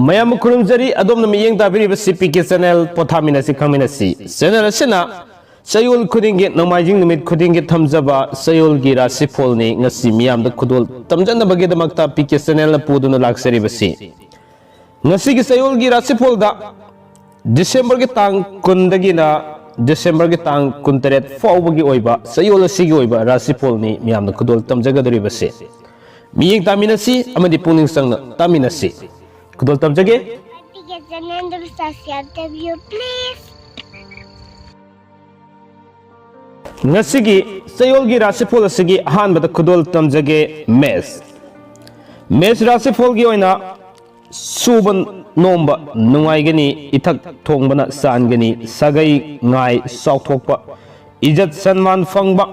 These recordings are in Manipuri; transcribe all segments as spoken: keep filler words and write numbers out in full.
ꯃꯌꯥꯝꯕꯨ ꯈꯨꯔꯨꯝꯖꯔꯤ꯫ ꯑꯗꯣꯝꯅ ꯃꯤꯠꯌꯦꯡ ꯇꯥꯕꯤꯔꯤꯕꯁꯤ ꯄꯤ ꯀꯦ ꯆꯦꯅꯦꯜ ꯄꯣꯊꯥꯃꯤꯟꯅꯁꯤ ꯈꯪꯃꯤꯟꯅꯁꯤ꯫ ꯆꯦꯅꯦꯜ ꯑꯁꯤꯅ ꯆꯌꯣꯜ ꯈꯨꯗꯤꯡꯒꯤ, ꯅꯣꯡꯃꯥꯏꯖꯤꯡ ꯅꯨꯃꯤꯠ ꯈꯨꯗꯤꯡꯒꯤ ꯊꯝꯖꯕ ꯆꯌꯣꯜꯒꯤ ꯔꯥꯁꯤꯐꯣꯜꯅꯤ ꯉꯁꯤ ꯃꯤꯌꯥꯝꯗ ꯈꯨꯗꯣꯜ ꯇꯝꯖꯅꯕꯒꯤꯗꯃꯛꯇ ꯄꯤ ꯀꯦ ꯆꯦꯅꯦꯜꯅ ꯄꯨꯗꯨꯅ ꯂꯥꯛꯆꯔꯤꯕꯁꯤ꯫ ꯉꯁꯤꯒꯤ ꯆꯌꯣꯜꯒꯤ ꯔꯥꯁꯤꯐꯣꯜꯗ ꯗꯤꯁꯦꯝꯕꯔꯒꯤ ꯇꯥꯡ ꯀꯨꯟꯗꯒꯤꯅ ꯗꯤꯁꯦꯝꯕꯔꯒꯤ ꯇꯥꯡ ꯀꯨꯟꯇꯔꯦꯠ ꯐꯥꯎꯕꯒꯤ ꯑꯣꯏꯕ ꯆꯌꯣꯜ ꯑꯁꯤꯒꯤ ꯑꯣꯏꯕ ꯔꯥꯁꯤꯐꯣꯜꯅꯤ ꯃꯤꯌꯥꯝꯅ ꯈꯨꯗꯣꯜ ꯇꯝꯖꯒꯗꯧꯔꯤꯕꯁꯤ꯫ ꯃꯤꯠꯌꯦꯡ ꯇꯥꯃꯤꯟꯅꯁꯤ ꯑꯃꯗꯤ ꯄꯨꯛꯅꯤꯡ ꯆꯪꯅ ꯇꯥꯃꯤꯟꯅꯁꯤ꯫ ꯈꯨꯗꯣꯜ ꯇꯝꯖꯒꯦ꯫ ꯉꯁꯤꯒꯤ ꯆꯌꯣꯜꯒꯤ ꯔꯥꯁꯤꯐꯣꯜ ꯑꯁꯤꯒꯤ ꯑꯍꯥꯟꯕꯗ ꯈꯨꯗꯣꯜ ꯇꯝꯖꯒꯦ꯫ ꯃꯦꯁ꯫ ꯃꯦꯁ ꯔꯥꯁꯤꯐꯣꯜꯒꯤ ꯑꯣꯏꯅ ꯁꯨꯕ ꯅꯣꯝꯕ ꯅꯨꯡꯉꯥꯏꯒꯅꯤ, ꯏꯊꯛ ꯊꯣꯡꯕꯅ ꯆꯥꯟꯒꯅꯤ, ꯁꯥꯒꯩ ꯉꯥꯏ ꯆꯥꯎꯊꯣꯛꯄ, ꯏꯖꯠ ꯁꯟꯃꯥꯟ ꯐꯪꯕ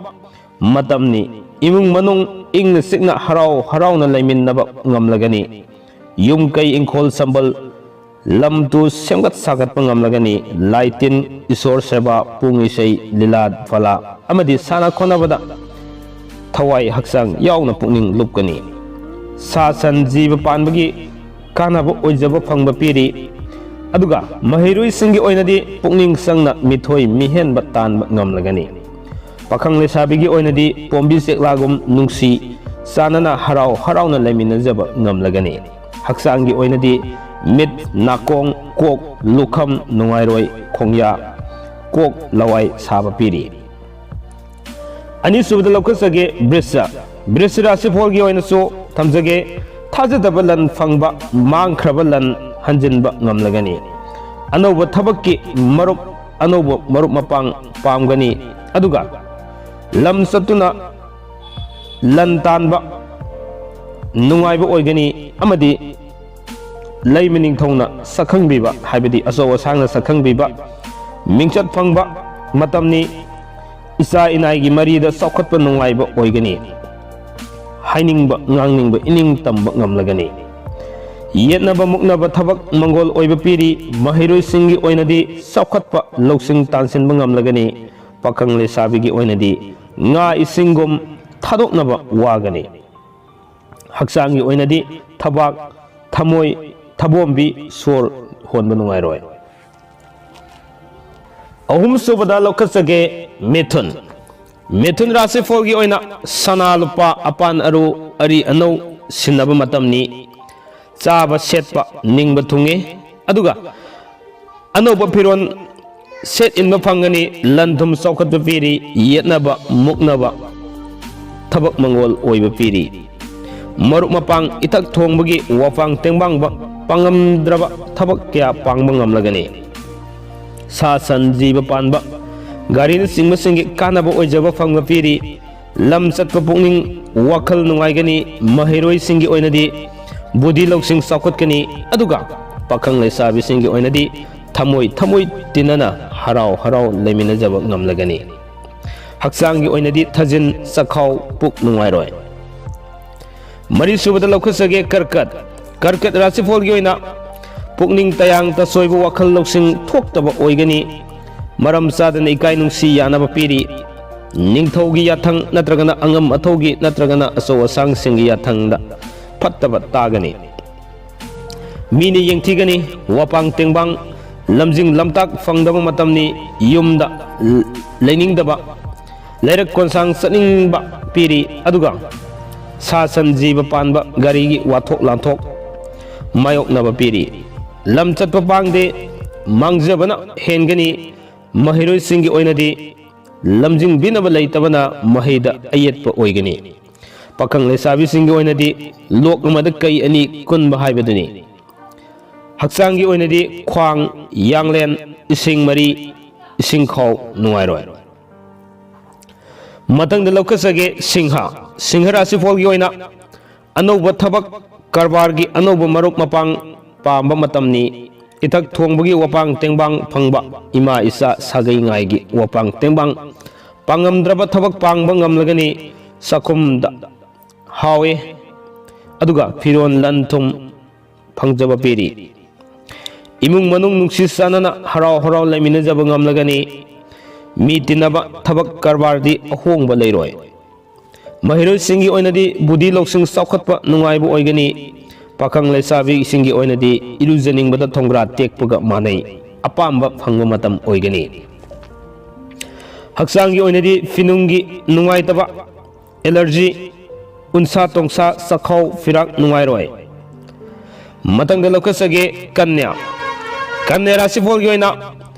ꯃꯇꯝꯅꯤ꯫ ꯏꯃꯨꯡ ꯃꯅꯨꯡ ꯏꯪꯅ ꯆꯤꯛꯅ ꯍꯔꯥꯎ ꯍꯔꯥꯎꯅ ꯂꯩꯃꯤꯟꯅꯕ ꯉꯝꯂꯒꯅꯤ꯫ ꯌꯨꯝ ꯀꯩ ꯏꯪꯈꯣꯜ ꯁꯝꯕꯜ ꯂꯝ ꯇꯨ ꯁꯦꯝꯒꯠ ꯁꯥꯒꯠꯄ ꯉꯝꯂꯒꯅꯤ꯫ ꯂꯥꯏ ꯇꯤꯟ, ꯏꯁꯣꯔ ꯁꯦꯕꯥ, ꯄꯨꯡ ꯏꯁꯩ, ꯂꯤꯂꯥ ꯐꯂꯥ ꯑꯃꯗꯤ ꯁꯥꯟꯅ ꯈꯣꯠꯅꯕꯗ ꯊꯋꯥꯏ ꯍꯛꯆꯥꯡ ꯌꯥꯎꯅ ꯄꯨꯛꯅꯤꯡ ꯂꯨꯞꯀꯅꯤ꯫ ꯁꯥ ꯁꯟ ꯖꯤꯕ ꯄꯥꯟꯕꯒꯤ ꯀꯥꯟꯅꯕ ꯑꯣꯏꯖꯕ ꯐꯪꯕ ꯄꯤꯔꯤ꯫ ꯑꯗꯨꯒ ꯃꯍꯩꯔꯣꯏꯁꯤꯡꯒꯤ ꯑꯣꯏꯅꯗꯤ ꯄꯨꯛꯅꯤꯡ ꯆꯪꯅ ꯃꯤꯊꯣꯏ ꯃꯤꯍꯦꯟꯕ ꯇꯥꯟꯕ ꯉꯝꯂꯒꯅꯤ꯫ ꯄꯥꯈꯪ ꯂꯩꯁꯥꯕꯤꯒꯤ ꯑꯣꯏꯅꯗꯤ ꯄꯣꯝꯕꯤ ꯆꯦꯛꯂꯥꯒꯨꯝ ꯅꯨꯡꯁꯤ ꯆꯥꯟꯅꯅ ꯍꯔꯥꯎ ꯍꯔꯥꯎꯅ ꯂꯩꯃꯤꯟꯅꯖꯕ ꯉꯝꯂꯒꯅꯤ꯫ ꯍꯛꯆꯥꯡꯒꯤ ꯑꯣꯏꯅꯗꯤ ꯃꯤꯠ, ꯅꯥꯀꯣꯡ, ꯀꯣꯛ, ꯂꯨꯈꯝ, ꯅꯨꯡꯉꯥꯏꯔꯣꯏ, ꯈꯣꯡꯌꯥ, ꯀꯣꯛ ꯂꯋꯥꯏ ꯁꯥꯕ ꯄꯤꯔꯤ꯫ ꯑꯅꯤꯁꯨꯕꯗ ꯂꯧꯈꯠꯆꯒꯦ ꯕ꯭ꯔꯤꯁ꯫ ꯕ꯭ꯔꯤꯁ ꯔꯥꯁꯤꯐꯣꯜꯒꯤ ꯑꯣꯏꯅꯁꯨ ꯊꯝꯖꯒꯦ꯫ ꯊꯥꯖꯗꯕ ꯂꯟ ꯐꯪꯕ, ꯃꯥꯡꯈ꯭ꯔꯕ ꯂꯟ ꯍꯟꯖꯤꯟꯕ ꯉꯝꯂꯒꯅꯤ꯫ ꯑꯅꯧꯕ ꯊꯕꯛꯀꯤ ꯃꯔꯨꯞ, ꯑꯅꯧꯕ ꯃꯔꯨꯞ ꯃꯄꯥꯡ ꯄꯥꯝꯒꯅꯤ꯫ ꯑꯗꯨꯒ ꯂꯝ ꯆꯠꯇꯨꯅ ꯂꯟ ꯇꯥꯟꯕ ꯅꯨꯡꯉꯥꯏꯕ ꯑꯣꯏꯒꯅꯤ ꯑꯃꯗꯤ ꯂꯩꯃ ꯅꯤꯡꯊꯧꯅ ꯁꯛꯈꯪꯕꯤꯕ, ꯍꯥꯏꯕꯗꯤ ꯑꯆꯧ ꯑꯁꯥꯡꯅ ꯁꯛꯈꯪꯕꯤꯕ, ꯃꯤꯡꯆꯠ ꯐꯪꯕ ꯃꯇꯝꯅꯤ꯫ ꯏꯆꯥ ꯏꯅꯥꯏꯒꯤ ꯃꯔꯤꯗ ꯆꯥꯎꯈꯠꯄ ꯅꯨꯡꯉꯥꯏꯕ ꯑꯣꯏꯒꯅꯤ꯫ ꯍꯥꯏꯅꯤꯡꯕ, ꯉꯥꯡꯅꯤꯡꯕ, ꯏꯅꯤꯡ ꯇꯝꯕ ꯉꯝꯂꯒꯅꯤ꯫ ꯌꯦꯠꯅꯕ ꯃꯨꯛꯅꯕ ꯊꯕꯛ ꯃꯪꯒꯣꯜ ꯑꯣꯏꯕ ꯄꯤꯔꯤ꯫ ꯃꯍꯩꯔꯣꯏꯁꯤꯡꯒꯤ ꯑꯣꯏꯅꯗꯤ ꯆꯥꯎꯈꯠꯄ ꯂꯧꯁꯤꯡ ꯇꯥꯟꯁꯤꯟꯕ ꯉꯝꯂꯒꯅꯤ꯫ ꯄꯥꯈꯪ ꯂꯩꯁꯥꯕꯤꯒꯤ ꯑꯣꯏꯅꯗꯤ ꯉꯥ ꯏꯁꯤꯡꯒꯨꯝ ꯊꯥꯗꯣꯛꯅꯕ ꯋꯥꯒꯅꯤ꯫ ꯍꯛꯆꯥꯡꯒꯤ ꯑꯣꯏꯅꯗꯤ ꯊꯕꯥꯛ, ꯊꯃꯣꯏ, ꯊꯕꯣꯝꯕꯤ, ꯁꯣꯔ ꯍꯣꯟꯕ ꯅꯨꯡꯉꯥꯏꯔꯣꯏ꯫ ꯑꯍꯨꯝꯁꯨꯕꯗ ꯂꯧꯈꯠꯆꯒꯦ ꯃꯤꯊꯨꯟ꯫ ꯃꯤꯊꯨꯟ ꯔꯥꯁꯤꯐꯣꯜꯒꯤ ꯑꯣꯏꯅ ꯁꯅꯥ ꯂꯨꯄꯥ, ꯑꯄꯥꯟ ꯑꯔꯨ, ꯑꯔꯤ ꯑꯅꯧ ꯁꯤꯟꯅꯕ ꯃꯇꯝꯅꯤ꯫ ꯆꯥꯕ ꯁꯦꯠꯄ ꯅꯤꯡꯕ ꯊꯨꯡꯉꯤ, ꯑꯗꯨꯒ ꯑꯅꯧꯕ ꯐꯤꯔꯣꯜ ꯁꯦꯠ ꯏꯟꯕ ꯐꯪꯒꯅꯤ꯫ ꯂꯟ ꯊꯨꯝ ꯆꯥꯎꯈꯠꯄ ꯄꯤꯔꯤ꯫ ꯌꯦꯠꯅꯕ ꯃꯨꯛꯅꯕ ꯊꯕꯛ ꯃꯪꯒꯣꯜ ꯑꯣꯏꯕ ꯄꯤꯔꯤ꯫ ꯃꯔꯨꯞ ꯃꯄꯥꯡ ꯏꯊꯛ ꯊꯣꯡꯕꯒꯤ ꯋꯥꯄꯥꯡ ꯇꯦꯡꯕꯥꯡꯕ ꯄꯥꯡꯉꯝꯗ꯭ꯔꯕ ꯊꯕꯛ ꯀꯌꯥ ꯄꯥꯡꯕ ꯉꯝꯂꯒꯅꯤ꯫ ꯁꯥ ꯁꯟ ꯖꯤꯕ ꯄꯥꯟꯕ, ꯒꯥꯔꯤꯅꯆꯤꯡꯕꯁꯤꯡꯒꯤ ꯀꯥꯟꯅꯕ ꯑꯣꯏꯖꯕ ꯐꯪꯕ ꯄꯤꯔꯤ꯫ ꯂꯝ ꯆꯠꯄ ꯄꯨꯛꯅꯤꯡ ꯋꯥꯈꯜ ꯅꯨꯡꯉꯥꯏꯒꯅꯤ꯫ ꯃꯍꯩꯔꯣꯏꯁꯤꯡꯒꯤ ꯑꯣꯏꯅꯗꯤ ꯕꯨꯙꯤ ꯂꯧꯁꯤꯡ ꯆꯥꯎꯈꯠꯀꯅꯤ, ꯑꯗꯨꯒ ꯄꯥꯈꯪ ꯂꯩꯁꯥꯕꯤꯁꯤꯡꯒꯤ ꯑꯣꯏꯅꯗꯤ ꯊꯃꯣꯏ ꯊꯃꯣꯏ ꯇꯤꯟꯅꯅ ꯍꯔꯥꯎ ꯍꯔꯥꯎ ꯂꯩꯃꯤꯟꯅꯖꯕ ꯉꯝꯂꯒꯅꯤ꯫ ꯍꯛꯆꯥꯡꯒꯤ ꯑꯣꯏꯅꯗꯤ ꯊꯥꯖꯤꯟ, ꯆꯈꯥꯎ, ꯄꯨꯛ ꯅꯨꯡꯉꯥꯏꯔꯣꯏ꯫ ꯃꯔꯤꯁꯨꯕꯗ ꯂꯧꯈꯠꯆꯒꯦ ꯀꯔꯀꯠ꯫ ꯀꯔꯀꯠ ꯔꯥꯁꯤꯐꯣꯜꯒꯤ ꯑꯣꯏꯅ ꯄꯨꯛꯅꯤꯡ ꯇꯌꯥꯡ ꯇꯁꯣꯏꯕ, ꯋꯥꯈꯜ ꯂꯧꯁꯤꯡ ꯊꯣꯛꯇꯕ ꯑꯣꯏꯒꯅꯤ꯫ ꯃꯔꯝ ꯆꯥꯗꯅ ꯏꯀꯥꯏ ꯅꯨꯡꯁꯤ ꯌꯥꯅꯕ ꯄꯤꯔꯤ꯫ ꯅꯤꯡꯊꯧꯒꯤ ꯌꯥꯊꯪ ꯅꯠꯇ꯭ꯔꯒꯅ ꯑꯉꯝ ꯑꯊꯧꯒꯤ ꯅꯠꯇ꯭ꯔꯒꯅ ꯑꯆꯧ ꯑꯁꯥꯡꯁꯤꯡꯒꯤ ꯌꯥꯊꯪꯗ ꯐꯠꯇꯕ ꯇꯥꯒꯅꯤ꯫ ꯃꯤꯅ ꯌꯦꯡꯊꯤꯒꯅꯤ꯫ ꯋꯥꯄꯥꯡ ꯇꯦꯡꯕꯥꯡ, ꯂꯝꯖꯤꯡ ꯂꯝꯇꯥꯛ ꯐꯪꯗꯕ ꯃꯇꯝꯅꯤ꯫ ꯌꯨꯝꯗ ꯂ-, ꯂꯩꯅꯤꯡꯗꯕ, ꯂꯩꯔꯛ ꯀꯣꯟꯁꯥꯡ ꯆꯠꯅꯤꯡꯕ ꯄꯤꯔꯤ, ꯑꯗꯨꯒ ꯁꯥ ꯁꯟ ꯖꯤꯕ ꯄꯥꯟꯕ, ꯒꯥꯔꯤꯒꯤ ꯋꯥꯊꯣꯛ ꯂꯥꯟꯊꯣꯛ ꯃꯥꯌꯣꯛꯅꯕ ꯄꯤꯔꯤ꯫ ꯂꯝ ꯆꯠꯄ ꯄꯥꯡꯗꯦ, ꯃꯥꯡꯖꯕꯅ ꯍꯦꯟꯒꯅꯤ꯫ ꯃꯍꯩꯔꯣꯏꯁꯤꯡꯒꯤ ꯑꯣꯏꯅꯗꯤ ꯂꯝꯖꯤꯡꯕꯤꯅꯕ ꯂꯩꯇꯕꯅ ꯃꯍꯩꯗ ꯑꯌꯦꯠꯄ ꯑꯣꯏꯒꯅꯤ꯫ ꯄꯥꯈꯪ ꯂꯩꯁꯥꯕꯤꯁꯤꯡꯒꯤ ꯑꯣꯏꯅꯗꯤ ꯂꯣꯛ ꯑꯃꯗ ꯀꯩ ꯑꯅꯤ ꯀꯨꯟꯕ ꯍꯥꯏꯕꯗꯨꯅꯤ꯫ ꯍꯛꯆꯥꯡꯒꯤ ꯑꯣꯏꯅꯗꯤ ꯈ꯭ꯋꯥꯡ, ꯌꯥꯡꯂꯦꯟ, ꯏꯁꯤꯡ ꯃꯔꯤ, ꯏꯁꯤꯡ ꯈꯥꯎ ꯅꯨꯡꯉꯥꯏꯔꯣꯏ꯫ ꯃꯊꯪꯗ ꯂꯧꯈꯠꯆꯒꯦ ꯁꯤꯡꯍ꯫ ꯁꯤꯡꯍ ꯔꯥꯁꯤꯐꯣꯜꯒꯤ ꯑꯣꯏꯅ ꯑꯅꯧꯕ ꯊꯕꯛ ꯀꯔꯕꯥꯔꯒꯤ ꯑꯅꯧꯕ ꯃꯔꯨꯞ ꯃꯄꯥꯡ ꯄꯥꯝꯕ ꯃꯇꯝꯅꯤ꯫ ꯏꯊꯛ ꯊꯣꯡꯕꯒꯤ ꯋꯥꯄꯥꯡ ꯇꯦꯡꯕꯥꯡ ꯐꯪꯕ, ꯏꯃꯥ ꯏꯆꯥ ꯁꯥꯒꯩ ꯉꯥꯏꯒꯤ ꯋꯥꯄꯥꯡ ꯇꯦꯡꯕꯥꯡ ꯄꯥꯡꯉꯝꯗ꯭ꯔꯕ ꯊꯕꯛ ꯄꯥꯡꯕ ꯉꯝꯂꯒꯅꯤ꯫ ꯆꯥꯛꯈꯨꯝꯗ ꯍꯥꯎꯏ, ꯑꯗꯨꯒ ꯐꯤꯔꯣꯟ ꯂꯟ ꯊꯨꯝ ꯐꯪꯖꯕ ꯄꯤꯔꯤ꯫ ꯏꯃꯨꯡ ꯃꯅꯨꯡ ꯅꯨꯡꯁꯤ ꯆꯥꯟꯅꯅ ꯍꯔꯥꯎ ꯍꯔꯥꯎ ꯂꯩꯃꯤꯟꯅꯖꯕ ꯉꯝꯂꯒꯅꯤ꯫ ꯃꯤ ꯇꯤꯟꯅꯕ, ꯊꯕꯛ ꯀꯔꯕꯥꯔꯗꯤ ꯑꯍꯣꯡꯕ ꯂꯩꯔꯣꯏ꯫ ꯃꯍꯩꯔꯣꯏꯁꯤꯡꯒꯤ ꯑꯣꯏꯅꯗꯤ ꯕꯨꯙꯤ ꯂꯧꯁꯤꯡ ꯆꯥꯎꯈꯠꯄ ꯅꯨꯡꯉꯥꯏꯕ ꯑꯣꯏꯒꯅꯤ꯫ ꯄꯥꯈꯪ ꯂꯩꯁꯥꯕꯤꯁꯤꯡꯒꯤ ꯑꯣꯏꯅꯗꯤ ꯏꯔꯨꯖꯅꯤꯡꯕꯗ ꯊꯣꯡꯒ꯭ꯔꯥ ꯇꯦꯛꯄꯒ ꯃꯥꯟꯅꯩ꯫ ꯑꯄꯥꯝꯕ ꯐꯪꯕ ꯃꯇꯝ ꯑꯣꯏꯒꯅꯤ꯫ ꯍꯛꯆꯥꯡꯒꯤ ꯑꯣꯏꯅꯗꯤ ꯐꯤꯅꯨꯡꯒꯤ ꯅꯨꯡꯉꯥꯏꯇꯕ, ꯑꯦꯂꯔꯖꯤ, ꯎꯟꯁꯥ ꯇꯣꯡꯁꯥ, ꯆꯈꯥꯎ ꯐꯤꯔꯥꯛ ꯅꯨꯡꯉꯥꯏꯔꯣꯏ꯫ ꯃꯊꯪꯗ ꯂꯧꯈꯠꯆꯒꯦ ꯀꯟꯌꯥ꯫ ꯀꯟꯌꯥ ꯔꯥꯁꯤꯐꯣꯜꯒꯤ ꯑꯣꯏꯅ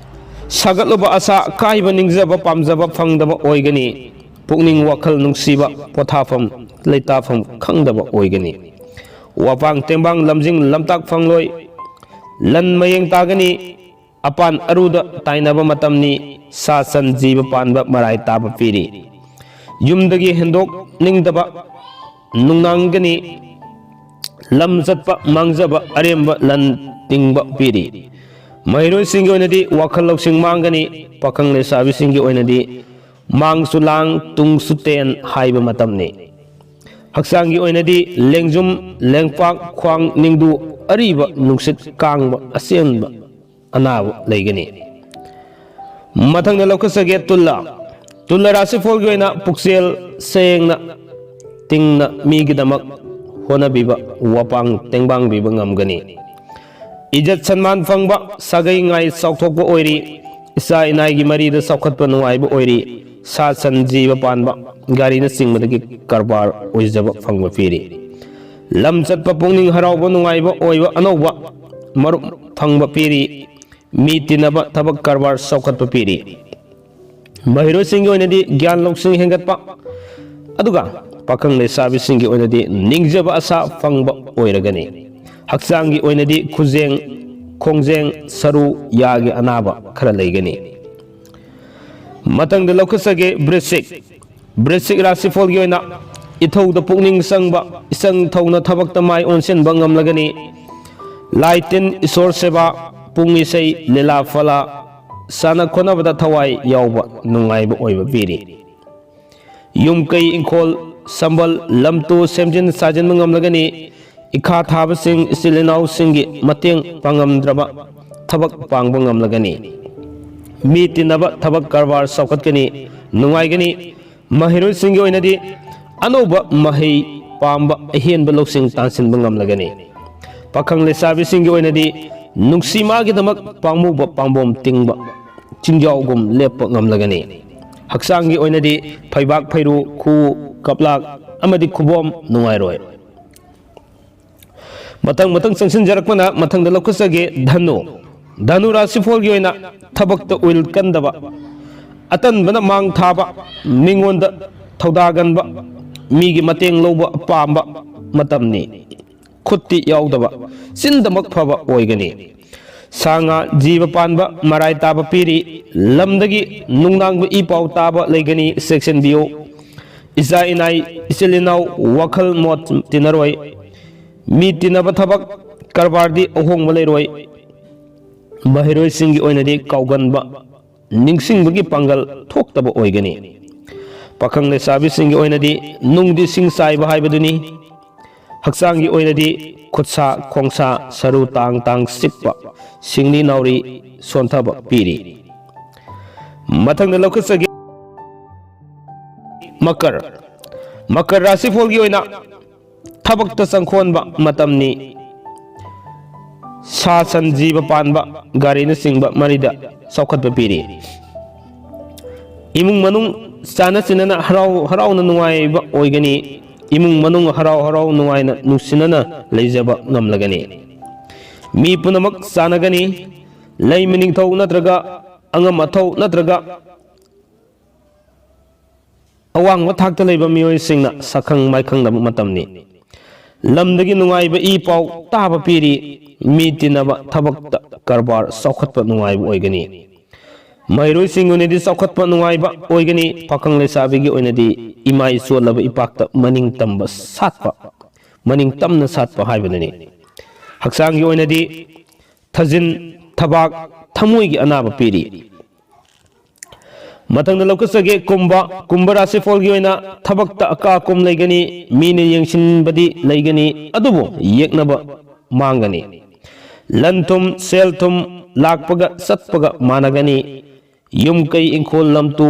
ꯁꯥꯒꯠꯂꯨꯕ ꯑꯁꯥ, ꯀꯥꯏꯕ ꯅꯤꯡꯖꯕ ꯄꯥꯝꯖꯕ ꯐꯪꯗꯕ ꯑꯣꯏꯒꯅꯤ꯫ ꯄꯨꯛꯅꯤꯡ ꯋꯥꯈꯜ ꯅꯨꯡꯁꯤꯕ ꯄꯣꯊꯥꯐꯝ ꯂꯩꯇꯥꯐꯝ ꯈꯪꯗꯕ ꯑꯣꯏꯒꯅꯤ꯫ ꯋꯥꯄꯥꯡ ꯇꯦꯡꯕꯥꯡ ꯂꯝꯖꯤꯡ ꯂꯝꯇꯥꯛ ꯐꯪꯂꯣꯏ꯫ ꯂꯟ ꯃꯌꯦꯡ ꯇꯥꯒꯅꯤ꯫ ꯑꯄꯥꯟ ꯑꯔꯨꯗ ꯇꯥꯏꯅꯕ ꯃꯇꯝꯅꯤ꯫ ꯁꯥ ꯁꯟ ꯖꯤꯕ ꯄꯥꯟꯕ ꯃꯔꯥꯏ ꯇꯥꯕ ꯄꯤꯔꯤ꯫ ꯌꯨꯝꯗꯒꯤ ꯍꯦꯟꯗꯣꯛꯅꯤꯡꯗꯕ ꯅꯨꯡꯅꯥꯡꯒꯅꯤ꯫ ꯂꯝ ꯆꯠꯄ ꯃꯥꯡꯖꯕ ꯑꯔꯦꯝꯕ ꯂꯟ ꯇꯤꯡꯕ ꯄꯤꯔꯤ꯫ ꯃꯍꯩꯔꯣꯏꯁꯤꯡꯒꯤ ꯑꯣꯏꯅꯗꯤ ꯋꯥꯈꯜ ꯂꯧꯁꯤꯡ ꯃꯥꯡꯒꯅꯤ꯫ ꯄꯥꯈꯪ ꯂꯩꯁꯥꯕꯤꯁꯤꯡꯒꯤ ꯑꯣꯏꯅꯗꯤ ꯃꯥꯡꯁꯨ ꯂꯥꯡ ꯇꯨꯡꯁꯨ ꯇꯦꯟ ꯍꯥꯏꯕ ꯃꯇꯝꯅꯤ꯫ ꯍꯛꯆꯥꯡꯒꯤ ꯑꯣꯏꯅꯗꯤ ꯂꯦꯡꯖꯨꯝ, ꯂꯦꯡꯄꯥꯛ, ꯈ꯭ꯋꯥꯡ, ꯅꯤꯡꯗꯨ, ꯑꯔꯤꯕ, ꯅꯨꯡꯁꯤꯠ ꯀꯥꯡꯕ, ꯑꯆꯦꯟꯕ ꯑꯅꯥꯕ ꯂꯩꯒꯅꯤ꯫ ꯃꯊꯪꯗ ꯂꯧꯈꯠꯆꯒꯦ ꯇꯨꯂꯥ꯫ ꯇꯨꯂꯥ ꯔꯥꯁꯤꯐꯣꯜꯒꯤ ꯑꯣꯏꯅ ꯄꯨꯛꯆꯦꯜ ꯁꯦꯡꯅ ꯇꯤꯡꯅ ꯃꯤꯒꯤꯗꯃꯛ ꯍꯣꯠꯅꯕꯤꯕ, ꯋꯥꯄꯥꯡ ꯇꯦꯡꯕꯥꯡꯕꯤꯕ ꯉꯝꯒꯅꯤ꯫ ꯏꯖꯠ ꯁꯟꯃꯥꯟ ꯐꯪꯕ, ꯁꯥꯒꯩ ꯉꯥꯏ ꯆꯥꯎꯊꯣꯛꯄ ꯑꯣꯏꯔꯤ꯫ ꯏꯆꯥ ꯏꯅꯥꯏꯒꯤ ꯃꯔꯤꯗ ꯆꯥꯎꯈꯠꯄ ꯅꯨꯡꯉꯥꯏꯕ ꯑꯣꯏꯔꯤ꯫ ꯁꯥ ꯁꯟ ꯖꯤꯕ ꯄꯥꯟꯕ, ꯒꯥꯔꯤꯅꯆꯤꯡꯕꯗꯒꯤ ꯀꯔꯕꯥꯔ ꯑꯣꯏꯖꯕ ꯐꯪꯕ ꯄꯤꯔꯤ꯫ ꯂꯝ ꯆꯠꯄ ꯄꯨꯛꯅꯤꯡ ꯍꯔꯥꯎꯕ ꯅꯨꯡꯉꯥꯏꯕ ꯑꯣꯏꯕ ꯑꯅꯧꯕ ꯃꯔꯨꯞ ꯐꯪꯕ ꯄꯤꯔꯤ꯫ ꯃꯤ ꯇꯤꯟꯅꯕ ꯊꯕꯛ ꯀꯔꯕꯥꯔ ꯆꯥꯎꯈꯠꯄ ꯄꯤꯔꯤ꯫ ꯃꯍꯩꯔꯣꯏꯁꯤꯡꯒꯤ ꯑꯣꯏꯅꯗꯤ ꯒ꯭ꯌꯥꯟ ꯂꯧꯁꯤꯡ ꯍꯦꯟꯒꯠꯄ, ꯑꯗꯨꯒ ꯄꯥꯈꯪ ꯂꯩꯁꯥꯕꯤꯁꯤꯡꯒꯤ ꯑꯣꯏꯅꯗꯤ ꯅꯤꯡꯖꯕ ꯑꯁꯥ ꯐꯪꯕ ꯑꯣꯏꯔꯒꯅꯤ꯫ ꯍꯛꯆꯥꯡꯒꯤ ꯑꯣꯏꯅꯗꯤ ꯈꯨꯖꯦꯡ, ꯈꯣꯡꯖꯦꯡ, ꯁꯔꯨ, ꯌꯥꯒꯤ ꯑꯅꯥꯕ ꯈꯔ ꯂꯩꯒꯅꯤ꯫ ꯃꯊꯪꯗ ꯂꯧꯈꯠꯆꯒꯦ ꯕ꯭ꯔꯤꯁꯤꯛ꯫ ꯕ꯭ꯔꯤꯁꯤꯛ ꯔꯥꯁꯤꯐꯣꯜꯒꯤ ꯑꯣꯏꯅ ꯏꯊꯧꯗ ꯄꯨꯛꯅꯤꯡ ꯆꯪꯕ, ꯏꯆꯪ ꯊꯧꯅ ꯊꯕꯛꯇ ꯃꯥꯏ ꯑꯣꯟꯁꯤꯟꯕ ꯉꯝꯂꯒꯅꯤ꯫ ꯂꯥꯏ ꯇꯤꯟ, ꯏꯁꯣꯔ ꯁꯦꯕꯥ, ꯄꯨꯡ ꯏꯁꯩ, ꯂꯤꯂꯥ ꯐꯂꯥ, ꯁꯥꯟꯅ ꯈꯣꯠꯅꯕꯗ ꯊꯋꯥꯏ ꯌꯥꯎꯕ ꯅꯨꯡꯉꯥꯏꯕ ꯑꯣꯏꯕ ꯄꯤꯔꯤ꯫ ꯌꯨꯝ ꯀꯩ ꯏꯪꯈꯣꯜ ꯁꯝꯕꯜ ꯂꯝꯇꯨ ꯁꯦꯝꯖꯤꯟ ꯁꯥꯖꯤꯟꯕ ꯉꯝꯂꯒꯅꯤ꯫ ꯏꯈꯥ ꯊꯥꯕꯁꯤꯡ ꯏꯆꯤꯜ ꯏꯅꯥꯎꯁꯤꯡꯒꯤ ꯃꯇꯦꯡ ꯄꯥꯡꯉꯝꯗ꯭ꯔꯕ ꯊꯕꯛ ꯄꯥꯡꯕ ꯉꯝꯂꯒꯅꯤ꯫ ꯃꯤ ꯇꯤꯟꯅꯕ ꯊꯕꯛ ꯀꯔꯕꯥꯔ ꯆꯥꯎꯈꯠꯀꯅꯤ, ꯅꯨꯡꯉꯥꯏꯒꯅꯤ꯫ ꯃꯍꯩꯔꯣꯏꯁꯤꯡꯒꯤ ꯑꯣꯏꯅꯗꯤ ꯑꯅꯧꯕ ꯃꯍꯩ ꯄꯥꯝꯕ ꯑꯍꯦꯟꯕ ꯂꯧꯁꯤꯡ ꯇꯥꯟꯁꯤꯟꯕ ꯉꯝꯂꯒꯅꯤ꯫ ꯄꯥꯈꯪ ꯂꯩꯁꯥꯕꯤꯁꯤꯡꯒꯤ ꯑꯣꯏꯅꯗꯤ ꯅꯨꯡꯁꯤ ꯃꯥꯒꯤꯗꯃꯛ ꯄꯥꯝꯃꯨꯕ ꯄꯥꯝꯕꯣꯝ ꯇꯤꯡꯕ ꯆꯤꯡꯖꯥꯎꯒꯨꯝ ꯂꯦꯞꯄ ꯉꯝꯂꯒꯅꯤ꯫ ꯍꯛꯆꯥꯡꯒꯤ ꯑꯣꯏꯅꯗꯤ ꯐꯩꯕꯥꯛ ꯐꯩꯔꯨ, ꯈꯨꯎ, ꯀꯞꯂꯥꯛ ꯑꯃꯗꯤ ꯈꯨꯕꯣꯝ ꯅꯨꯡꯉꯥꯏꯔꯣꯏ꯫ ꯃꯊꯪ ꯃꯊꯪ ꯆꯪꯁꯤꯟꯖꯔꯛꯄꯅ ꯃꯊꯪꯗ ꯂꯧꯈꯠꯆꯒꯦ, ꯙꯅꯨ꯫ ꯙꯅꯨ ꯔꯥꯁꯤꯐꯣꯜꯒꯤ ꯑꯣꯏꯅ ꯊꯕꯛꯇ ꯎꯏꯜ ꯀꯟꯗꯕ, ꯑꯇꯟꯕꯅ ꯃꯥꯡ ꯊꯥꯕ, ꯃꯤꯉꯣꯟꯗ ꯊꯧꯗꯥꯒꯟꯕ, ꯃꯤꯒꯤ ꯃꯇꯦꯡ ꯂꯧꯕ ꯄꯥꯝꯕ ꯃꯇꯝꯅꯤ꯫ ꯈꯨꯠꯇꯤ ꯌꯥꯎꯗꯕ, ꯆꯤꯟꯗꯃꯛ ꯐꯕ ꯑꯣꯏꯒꯅꯤ꯫ ꯁꯥ ꯉꯥ ꯖꯤꯕ ꯄꯥꯟꯕ ꯃꯔꯥꯏ ꯇꯥꯕ ꯄꯤꯔꯤ꯫ ꯂꯝꯗꯒꯤ ꯅꯨꯡꯅꯥꯡꯕ ꯏ ꯄꯥꯎ ꯇꯥꯕ ꯂꯩꯒꯅꯤ, ꯆꯦꯛꯁꯤꯟꯕꯤꯌꯨ꯫ ꯏꯆꯥ ꯏꯅꯥꯏ, ꯏꯆꯤꯜ ꯏꯅꯥꯎ ꯋꯥꯈꯜ ꯃꯣꯠ ꯇꯤꯟꯅꯔꯣꯏ꯫ ꯃꯤ ꯇꯤꯟꯅꯕ ꯊꯕꯛ ꯀꯔꯕꯥꯔꯗꯤ ꯑꯍꯣꯡꯕ ꯂꯩꯔꯣꯏ꯫ ꯃꯍꯩꯔꯣꯏꯁꯤꯡꯒꯤ ꯑꯣꯏꯅꯗꯤ ꯀꯥꯎꯒꯟꯕ, ꯅꯤꯡꯁꯤꯡꯕꯒꯤ ꯄꯥꯡꯒꯜ ꯊꯣꯛꯇꯕ ꯑꯣꯏꯒꯅꯤ꯫ ꯄꯥꯈꯪ ꯂꯩꯁꯥꯕꯤꯁꯤꯡꯒꯤ ꯑꯣꯏꯅꯗꯤ ꯅꯨꯡꯗꯤ ꯁꯤꯡ ꯆꯥꯏꯕ ꯍꯥꯏꯕꯗꯨꯅꯤ꯫ ꯍꯛꯆꯥꯡꯒꯤ ꯑꯣꯏꯅꯗꯤ ꯈꯨꯠꯁꯥ ꯈꯣꯡꯁꯥ ꯁꯔꯨ ꯇꯥꯡ ꯇꯥꯡ ꯆꯤꯛꯄ, ꯁꯤꯡꯂꯤ ꯅꯥꯎꯔꯤ ꯁꯣꯟꯊꯕ ꯄꯤꯔꯤ꯫ ꯃꯊꯪꯗ ꯂꯧꯈꯠꯆꯒꯦ, ꯃꯀꯔ꯫ ꯃꯀꯔ ꯔꯥꯁꯤꯐꯣꯜꯒꯤ ꯑꯣꯏꯅ ꯊꯕꯛꯇ ꯆꯪꯈꯣꯟꯕ ꯃꯇꯝꯅꯤ꯫ ꯁꯥ ꯁꯟ ꯖꯤꯕ ꯄꯥꯟꯕ, ꯒꯥꯔꯤꯅꯆꯤꯡꯕ ꯃꯔꯤꯗ ꯆꯥꯎꯈꯠꯄ ꯄꯤꯔꯤ꯫ ꯏꯃꯨꯡ ꯃꯅꯨꯡ ꯆꯥꯟꯅ ꯆꯤꯟꯅꯅ ꯍꯔꯥꯎ ꯍꯔꯥꯎꯅ ꯅꯨꯡꯉꯥꯏꯕ ꯑꯣꯏꯒꯅꯤ꯫ ꯏꯃꯨꯡ ꯃꯅꯨꯡ ꯍꯔꯥꯎ ꯍꯔꯥꯎ ꯅꯨꯡꯉꯥꯏꯅ ꯅꯨꯡꯁꯤꯅꯅ ꯂꯩꯖꯕ ꯉꯝꯂꯒꯅꯤ꯫ ꯃꯤ ꯄꯨꯝꯅꯃꯛ ꯆꯥꯟꯅꯒꯅꯤ꯫ ꯂꯩꯃ ꯅꯤꯡꯊꯧ ꯅꯠꯇ꯭ꯔꯒ ꯑꯉꯝ ꯑꯊꯧ ꯅꯠꯇ꯭ꯔꯒ ꯑꯋꯥꯡꯕ ꯊꯥꯛꯇ ꯂꯩꯕ ꯃꯤꯑꯣꯏꯁꯤꯡꯅ ꯁꯛꯈꯪ ꯃꯥꯏꯈꯪꯅꯕ ꯃꯇꯝꯅꯤ꯫ ꯂꯝꯗꯒꯤ ꯅꯨꯡꯉꯥꯏꯕ ꯏ ꯄꯥꯎ ꯇꯥꯕ ꯄꯤꯔꯤ꯫ ꯃꯤ ꯇꯤꯟꯅꯕ, ꯊꯕꯛꯇ, ꯀꯔꯕꯥꯔ ꯆꯥꯎꯈꯠꯄ ꯅꯨꯡꯉꯥꯏꯕ ꯑꯣꯏꯒꯅꯤ꯫ ꯃꯍꯩꯔꯣꯏꯁꯤꯡꯒꯤ ꯑꯣꯏꯅꯗꯤ ꯆꯥꯎꯈꯠꯄ ꯅꯨꯡꯉꯥꯏꯕ ꯑꯣꯏꯒꯅꯤ꯫ ꯄꯥꯈꯪ ꯂꯩꯁꯥꯕꯤꯒꯤ ꯑꯣꯏꯅꯗꯤ ꯏꯃꯥꯏ ꯆꯣꯜꯂꯕ ꯏꯄꯥꯛꯇ ꯃꯅꯤꯡ ꯇꯝꯕ ꯁꯥꯠꯄ, ꯃꯅꯤꯡ ꯇꯝꯅ ꯁꯥꯠꯄ ꯍꯥꯏꯕꯗꯨꯅꯤ꯫ ꯍꯛꯆꯥꯡꯒꯤ ꯑꯣꯏꯅꯗꯤ ꯊꯥꯖꯤꯟ, ꯊꯕꯥꯛ, ꯊꯃꯣꯏꯒꯤ ꯑꯅꯥꯕ ꯄꯤꯔꯤ꯫ ꯃꯊꯪꯗ ꯂꯧꯈꯠꯆꯒꯦ, ꯀꯨꯝꯚ꯫ ꯀꯨꯝꯚ ꯔꯥꯁꯤꯐꯣꯜꯒꯤ ꯑꯣꯏꯅ ꯊꯕꯛꯇ ꯑꯀꯥ ꯑꯀꯨꯝ ꯂꯩꯒꯅꯤ, ꯃꯤꯅ ꯌꯦꯡꯁꯤꯟꯕꯗꯤ ꯂꯩꯒꯅꯤ, ꯑꯗꯨꯕꯨ ꯌꯦꯛꯅꯕ ꯃꯥꯡꯒꯅꯤ꯫ ꯂꯟ ꯊꯨꯝ, ꯁꯦꯜ ꯊꯨꯝ ꯂꯥꯛꯄꯒ ꯆꯠꯄꯒ ꯃꯥꯟꯅꯒꯅꯤ꯫ ꯌꯨꯝ ꯀꯩ ꯏꯪꯈꯣꯜ ꯂꯝꯇꯨ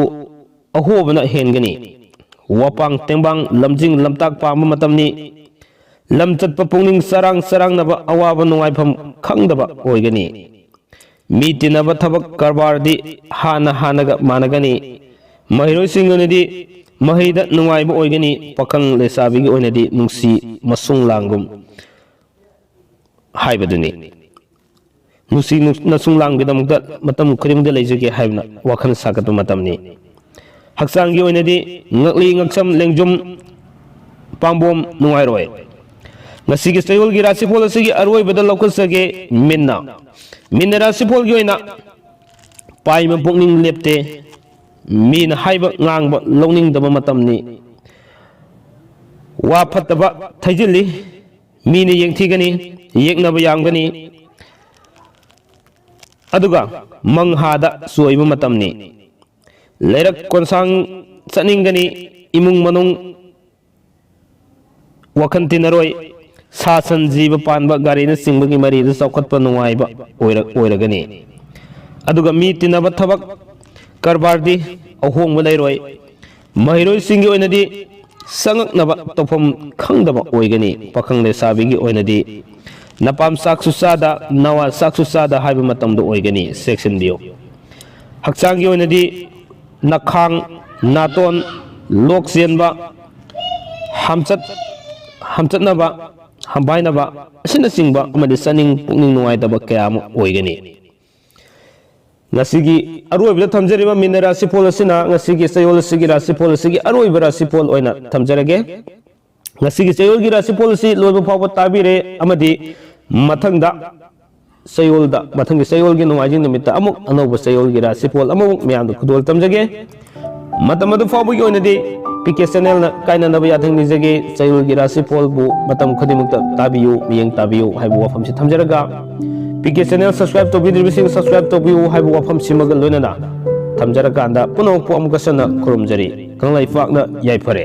ꯑꯍꯣꯕꯅ ꯍꯦꯟꯒꯅꯤ꯫ ꯋꯥꯄꯥꯡ ꯇꯦꯡꯕꯥꯡ ꯂꯝꯖꯤꯡ ꯂꯝꯇꯥꯛ ꯄꯥꯝꯕ ꯃꯇꯝꯅꯤ꯫ ꯂꯝ ꯆꯠꯄ ꯄꯨꯛꯅꯤꯡ ꯆꯔꯥꯡ ꯆꯔꯥꯡꯅꯕ, ꯑꯋꯥꯕ ꯅꯨꯡꯉꯥꯏꯐꯝ ꯈꯪꯗꯕ ꯑꯣꯏꯒꯅꯤ꯫ ꯃꯤ ꯇꯤꯟꯅꯕ, ꯊꯕꯛ ꯀꯔꯕꯥꯔꯗꯤ ꯍꯥꯟꯅ ꯍꯥꯟꯅꯒ ꯃꯥꯟꯅꯒꯅꯤ꯫ ꯃꯍꯩꯔꯣꯏꯁꯤꯡꯒꯤ ꯑꯣꯏꯅꯗꯤ ꯃꯍꯩꯗ ꯅꯨꯡꯉꯥꯏꯕ ꯑꯣꯏꯒꯅꯤ꯫ ꯄꯥꯈꯪ ꯂꯩꯁꯥꯕꯤꯒꯤ ꯑꯣꯏꯅꯗꯤ ꯅꯨꯡꯁꯤ ꯃꯁꯨꯡ ꯂꯥꯡꯒꯨꯝ ꯍꯥꯏꯕꯗꯨꯅꯤ꯫ ꯅꯨꯡꯁꯤ ꯅꯨꯡ-, ꯅꯁꯨꯡ ꯂꯥꯡꯒꯤꯗꯃꯛꯇ ꯃꯇꯝ ꯈꯨꯗꯤꯡꯃꯛꯇ ꯂꯩꯖꯒꯦ ꯍꯥꯏꯕꯅ ꯋꯥꯈꯜ ꯁꯥꯒꯠꯄ ꯃꯇꯝꯅꯤ꯫ ꯍꯛꯆꯥꯡꯒꯤ ꯑꯣꯏꯅꯗꯤ ꯉꯛꯂꯤ, ꯉꯛꯁꯝ, ꯂꯦꯡꯖꯨꯝ, ꯄꯥꯝꯕꯣꯝ ꯅꯨꯡꯉꯥꯏꯔꯣꯏ꯫ ꯉꯁꯤꯒꯤ ꯆꯌꯣꯜꯒꯤ ꯔꯥꯁꯤꯐꯣꯜ ꯑꯁꯤꯒꯤ ꯑꯔꯣꯏꯕꯗ ꯂꯧꯈꯠꯆꯒꯦ꯫ ꯃꯤꯟꯅ, ꯃꯤꯟꯅ ꯔꯥꯁꯤꯐꯣꯜꯒꯤ ꯑꯣꯏꯅ ꯄꯥꯏꯕ ꯄꯨꯛꯅꯤꯡ ꯂꯦꯞꯇꯦ꯫ ꯃꯤꯅ ꯍꯥꯏꯕ ꯉꯥꯡꯕ ꯂꯧꯅꯤꯡꯗꯕ ꯃꯇꯝꯅꯤ꯫ ꯋꯥ ꯐꯠꯇꯕ ꯊꯩꯖꯤꯜꯂꯤ꯫ ꯃꯤꯅ ꯌꯦꯡꯊꯤꯒꯅꯤ, ꯌꯦꯛꯅꯕ ꯌꯥꯝꯒꯅꯤ, ꯑꯗꯨꯒ ꯃꯪꯍꯥꯗ ꯆꯣꯏꯕ ꯃꯇꯝꯅꯤ꯫ ꯂꯩꯔꯛ ꯀꯣꯟꯁꯥꯡ ꯆꯠꯅꯤꯡꯒꯅꯤ, ꯏꯃꯨꯡ ꯃꯅꯨꯡ ꯋꯥꯈꯜ ꯇꯤꯟꯅꯔꯣꯏ, ꯁꯥ ꯁꯟ ꯖꯤꯕ ꯄꯥꯟꯕ ꯒꯥꯔꯤꯅꯆꯤꯡꯕꯒꯤ ꯃꯔꯤꯗ ꯆꯥꯎꯈꯠꯄ ꯅꯨꯡꯉꯥꯏꯕ ꯑꯣꯏꯔ-, ꯑꯣꯏꯔꯒꯅꯤ꯫ ꯑꯗꯨꯒ ꯃꯤ ꯇꯤꯟꯅꯕ ꯊꯕꯛ ꯀꯔꯕꯥꯔꯗꯤ ꯑꯍꯣꯡꯕ ꯂꯩꯔꯣꯏ꯫ ꯃꯍꯩꯔꯣꯏꯁꯤꯡꯒꯤ ꯑꯣꯏꯅꯗꯤ ꯆꯪꯉꯛꯅꯕ ꯇꯧꯐꯝ ꯈꯪꯗꯕ ꯑꯣꯏꯒꯅꯤ꯫ ꯄꯥꯈꯪ ꯂꯩꯁꯥꯕꯤꯒꯤ ꯑꯣꯏꯅꯗꯤ ꯅꯄꯥꯝ ꯆꯥꯛꯁꯨ ꯆꯥꯗ, ꯅꯋꯥ ꯆꯥꯛꯁꯨ ꯆꯥꯗ ꯍꯥꯏꯕ ꯃꯇꯝꯗ ꯑꯣꯏꯒꯅꯤ꯫ ꯆꯦꯛꯁꯤꯟꯕꯤꯌꯨ꯫ ꯍꯛꯆꯥꯡꯒꯤ ꯑꯣꯏꯅꯗꯤ ꯅꯈꯥꯡ, ꯅꯥꯇꯣꯟ, ꯂꯣꯛ ꯆꯦꯟꯕ, ꯍꯝꯆꯠ-, ꯍꯝꯆꯠꯅꯕ, ꯍꯝꯕꯥꯏꯅꯕ ꯑꯁꯤꯅꯆꯤꯡꯕ ꯑꯃꯗꯤ ꯆꯥꯅꯤꯡ ꯄꯨꯛꯅꯤꯡ ꯅꯨꯡꯉꯥꯏꯇꯕ ꯀꯌꯥ ꯑꯃ ꯑꯣꯏꯒꯅꯤ꯫ ꯉꯁꯤꯒꯤ ꯑꯔꯣꯏꯕꯗ ꯊꯝꯖꯔꯤꯕ ꯃꯤꯟꯅ ꯔꯥꯁꯤꯐꯣꯜ ꯑꯁꯤꯅ ꯉꯁꯤꯒꯤ ꯆꯌꯣꯜ ꯑꯁꯤꯒꯤ ꯔꯥꯁꯤꯐꯣꯜ ꯑꯁꯤꯒꯤ ꯑꯔꯣꯏꯕ ꯔꯥꯁꯤꯐꯣꯜ ꯑꯣꯏꯅ ꯊꯝꯖꯔꯒꯦ꯫ ꯉꯁꯤꯒꯤ ꯆꯌꯣꯜꯒꯤ ꯔꯥꯁꯤꯐꯣꯜ ꯑꯁꯤ ꯂꯣꯏꯕ ꯐꯥꯎꯕ ꯇꯥꯕꯤꯔꯦ ꯑꯃꯗꯤ ꯃꯊꯪꯗ ꯆꯌꯣꯜꯗ, ꯃꯊꯪꯒꯤ ꯆꯌꯣꯜꯒꯤ ꯅꯣꯡꯃꯥꯏꯖꯤꯡ ꯅꯨꯃꯤꯠꯇ ꯑꯃꯨꯛ ꯑꯅꯧꯕ ꯆꯌꯣꯜꯒꯤ ꯔꯥꯁꯤꯐꯣꯜ ꯑꯃꯃꯨꯛ ꯃꯌꯥꯝꯗ ꯈꯨꯗꯣꯜ ꯇꯝꯖꯒꯦ꯫ ꯃꯇꯝ ꯑꯗꯨ ꯐꯥꯎꯕꯒꯤ ꯑꯣꯏꯅꯗꯤ ꯄꯤ ꯀꯦ ꯆꯦꯅꯦꯜꯅ ꯀꯥꯏꯅꯅꯕ ꯌꯥꯊꯪ ꯅꯤꯖꯒꯦ꯫ ꯆꯌꯣꯜꯒꯤ ꯔꯥꯁꯤꯐꯣꯜꯕꯨ ꯃꯇꯝ ꯈꯨꯗꯤꯡꯃꯛꯇ ꯇꯥꯕꯤꯌꯨ, ꯃꯤꯠꯌꯦꯡ ꯇꯥꯕꯤꯌꯨ ꯍꯥꯏꯕ ꯋꯥꯐꯝꯁꯤ ꯊꯝꯖꯔꯒ, ꯄꯤ ꯀꯦ ꯆꯦꯅꯦꯜ ꯁꯕꯁꯀ꯭ꯔꯥꯏꯕ ꯇꯧꯕꯤꯗ꯭ꯔꯤꯕꯁꯤꯡ ꯁꯕꯁꯀ꯭ꯔꯥꯏꯕ ꯇꯧꯕꯤꯌꯨ ꯍꯥꯏꯕ ꯋꯥꯐꯝꯁꯤꯃꯒ ꯂꯣꯏꯅꯅ ꯊꯝꯖꯔꯀꯥꯟꯗ ꯄꯨꯝꯅꯃꯛꯄꯨ ꯑꯃꯨꯛꯀ ꯍꯟꯅ ꯈꯨꯔꯨꯝꯖꯔꯤ꯫ ꯀꯪꯂꯩꯄꯥꯛꯅ ꯌꯥꯏꯐꯔꯦ꯫